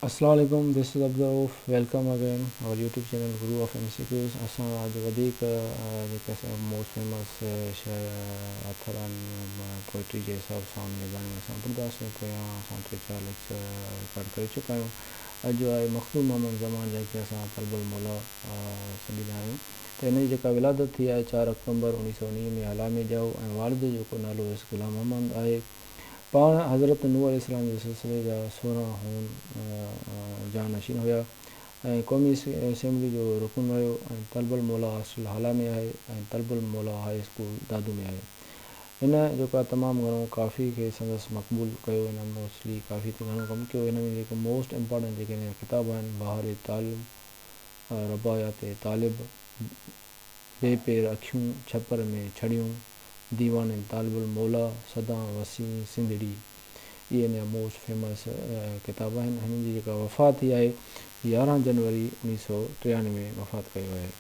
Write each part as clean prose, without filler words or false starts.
اسلام عليڪم this is Abdul Rauf welcome again our YouTube channel Guru of M C Qs اسان اڄ وڌيڪ جيڪي اسان جا موسٽ فيمس شاعر آٿر آهن پوئٽري جي حساب سان انهن جي باري ۾ اسان پڙهنداسين پويان اسان ٽي چار ليڪچر رڪارڊ ڪري چڪا آهيون اڄ جو آهي مخدوم محمد زمان جنهن کي اسان طلب الموليٰ سڏيندا آهيون ته هن جي جيڪا ولادت ٿي آهي چار آڪٽومبر اوڻيهه سؤ اوڻيهه ۾ هالا ۾ ڄائو ۽ والد جو جيڪو نالو هيس غلام محمد آهي پاڻ حضرت نوح عليه السلام جي سلسلي جا 16 هون جانشين هيا ۽ قومي اسيمبلي جو رڪن رهيو ۽ طلب الموليٰ هاسٽل هالا ۾ آهي ۽ طلب الموليٰ هاء اسڪول دادو ۾ آهي. هن جيڪو آهي تمام گهڻو ڪافي کي سندس مقبول ڪيو هن موسٽلي ڪافي تي گهڻو ڪم ڪيو هن ۾ جيڪي موسٽ امپارٽنٽ جيڪي هن جا ڪتاب آهن بهار تعلم، رباعيات طالب، بي پير اکيون ڇپر ۾ ڇڙيون، ديوان طالب الموليٰ، سدا وسين سنڌڙي اهي هن جا موسٽ فيمس ڪتاب آهن. هن جي جيڪا وفات ٿي آهي 11 جنوري 1993 ۾ وفات ڪيو آهي.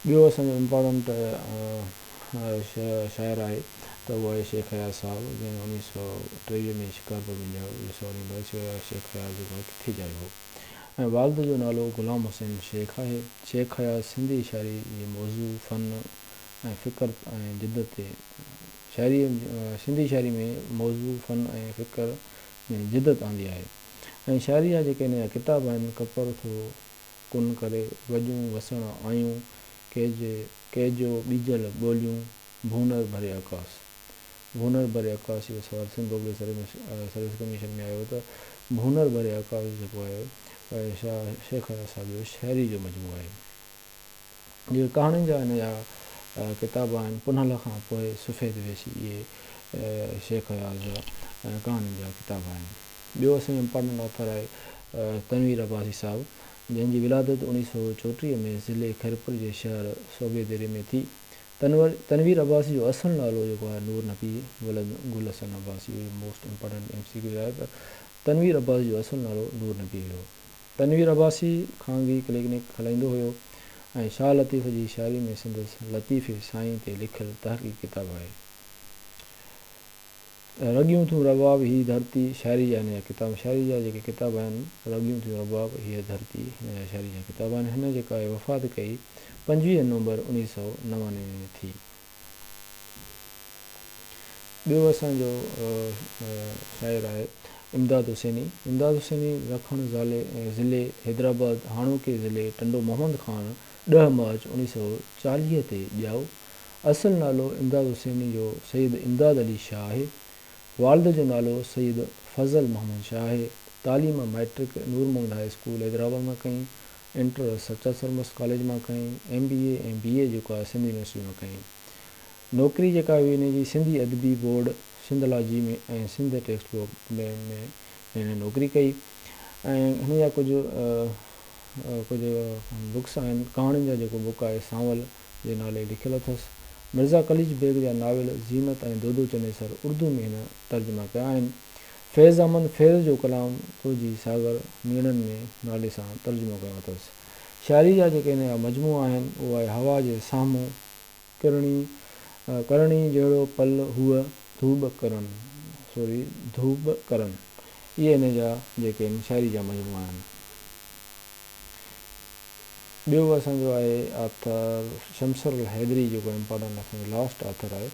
ٻيو اسان جو امپارٽنٽ شاعر آهي ته اهو آهي شيخ اياز صاحب جنهن 1923 ۾ شڪارپور ۾ ڄائو. اهو سوال ايندو آهي شيخ اياز جيڪو آهي ڪٿي ڄايو هو؟ ۽ والد جو نالو غلام حسين شيخ آهي. شيخ اياز سنڌي شاعري جي موضوع، فن ۽ فڪر ۽ جدت تي شاعري سنڌي شاعري ۾ موضوع، فن ۽ فڪر ۾ جدت آندي آهي ۽ شاعري جا جيڪي هن جا ڪتاب آهن ڪپر ٿو ڪن ڪري، وڄون وسڻ آيون، ڪيجو ٻيجل ٻوليون، ڀونر ڀري آڪاس. ڀونر ڀري آڪاس اهو سوال سنڌ پبلڪ سروس ڪميشن ۾ آيو ته ڀونر ڀري آڪاس جيڪو آهي شاهه شيخ اياز صاحب جو شاعري جو مجموعو آهي. جيڪي ڪهاڻين جا هن جا ڪتاب آهن پنهل کان پوء سفيد ويسي اهي شيخ اياز جا ڪهاڻين جا ڪتاب آهن. ٻيو اسان جو امپارٽنٽ آٿر آهي تنوير عباسي صاحب جنهن جي ولادت 1934 ۾ ضلعي خيرپور جي شهر صوبي ديري ۾ ٿي. تنوير عباسي جو اصل نالو جيڪو آهي نور نبي ولد گل حسن عباسي اهو most important M C Q آهي ته تنوير عباسي جو اصل نالو نور نبي هيو. تنوير عباسي خانگي ڪلينڪ هلائيندو هيو ۽ شاهه لطيف جي شاعري ۾ سندس لطيفي سائين تي لکيل تحقيقي ڪتاب آهي. رڳيون ٿيون رباب هي ڌرتي شاعري جا هن جا ڪتاب شاعري جا جيڪي ڪتاب آهن رڳيون ٿيون رباب هيء ڌرتي هن جا شاعري جا ڪتاب آهن هن جيڪا هي وفات ڪئي 25 نومبر 1999 ۾ ٿي. ٻيو اسان جو شاعر آهي امداد حسيني امداد حسيني رکڻ ضلعي حيدرآباد هاڻوڪي ضلعي ٽنڊو محمد خان 10 مارچ 1940 تي ڄائو اصل نالو امداد حسيني جو سيد امداد علي شاهه آهي. والد جو نالو سيد فضل محمد شاهه آهي. تعليم matric Noor Muhammad high school Hyderabad مان ڪئي. انٽر سچل سرمست ڪاليج مان ڪئي. ايم بي اي ۽ بي اي جيڪو آهي سنڌ يونيورسٽي مان ڪئي. نوڪري جيڪا هئي هن جي سنڌي ادبي board Sindhology ۾ ۽ Sindh text book ۾ هن نوڪري ڪئي ۽ هن جا ڪجهه ڪجهه بڪس آهن. ڪهاڻين جا جيڪو بڪ آهي سانول جي نالي لکيل اٿس. مرزا قليچ بيگ جا ناول زينت ۽ دودو چنيسر اردو ۾ هن ترجما ڪيا آهن. فيض احمد فيض جو ڪلام تنهنجي ساگر نيڻن ۾ نالي سان ترجمو ڪيو اٿس. شاعري جا جيڪي هن جا مجموعا آهن اهو آهي هوا جي سامهون، ڪرڻي ڪرڻي جهڙو پل هوء ڌوٻ ڪرن سوري ڌوٻ ڪرن اهي هن جا جيڪي آهن شاعري جا مجموعا آهن. ٻيو اسان جو آهي آٿر شمشير الحيدري جيڪو امپارٽنٽ اسان جو لاسٽ آٿر آهي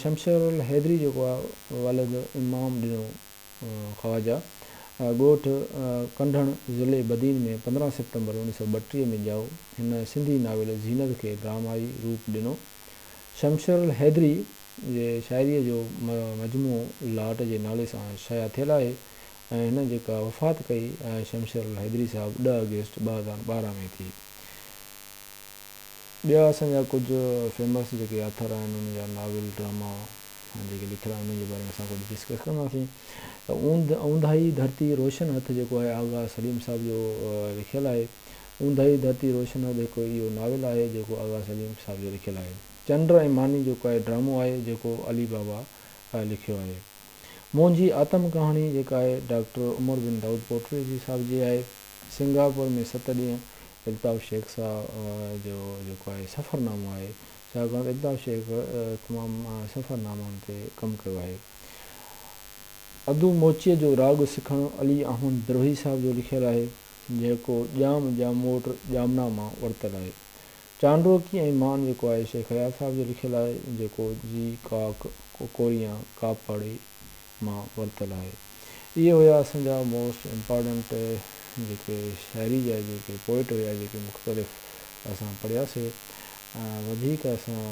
شمشير الحيدري جيڪو آهي والد امام ڏنو خواجه ڳوٺ ڪنڍڻ ضلعي بدين ۾ 15 سيپٽمبر 1932 ۾ ڄائو. هن سنڌي ناول زينت کي ڊرامائي روپ ڏنو. شمشير الحيدري جي شاعريء جو مجموعو لاٽ جي نالي سان شايع ٿيل آهي. ۽ هن جيڪا وفات ڪئي شمشير الحيدري صاحب 10 آگسٽ 2012 ۾ ٿي. ٻيا اسان جا ڪجهه فيمس جيڪي آٿر آهن انهن جا ناول ڊراما جيڪي لکيل آهن انهن جي باري ۾ اسان ڪجهه ڊسڪس ڪنداسين ته اونداهي ڌرتي روشن هٿ جيڪو آهي آغا سليم صاحب جو لکيل آهي. اونداهي ڌرتي روشن هٿ هڪ اهو ناول آهي جيڪو آغا سليم صاحب جو لکيل آهي. چنڊ ۽ ماني جيڪو آهي ڊرامو آهي جيڪو علي بابا لکيو آهي. منهنجي آتم ڪهاڻي جيڪا آهي ڊاڪٽر عمر بن دائود پوٽري جي صاحب جي آهي. سنگاپور ۾ ست ڏينهن الطاف شيخ صاحب جو جيڪو آهي سفرنامو آهي. ڇاڪاڻ ته الطاف شيخ تمام سفرنامن تي ڪم ڪيو آهي. ادو موچيء جو راڳ سکڻ علي احمد بروهي صاحب جو لکيل آهي، جيڪو ڄام ڄاموٽ ڄامنا مان ورتل آهي. چانڊوڪي ۽ مان جيڪو آهي شيخ اياز صاحب جو لکيل آهي، جيڪو جي ڪاڪ ڪوڪوريان ڪاپڙي مان ورتل آهي. اهي هيا اسان جا موسٽ امپارٽنٽ جيڪي شاعري جا جيڪي پوئٽ هيا جيڪي مختلف اسان پڙهياسي. وڌيڪ اسان.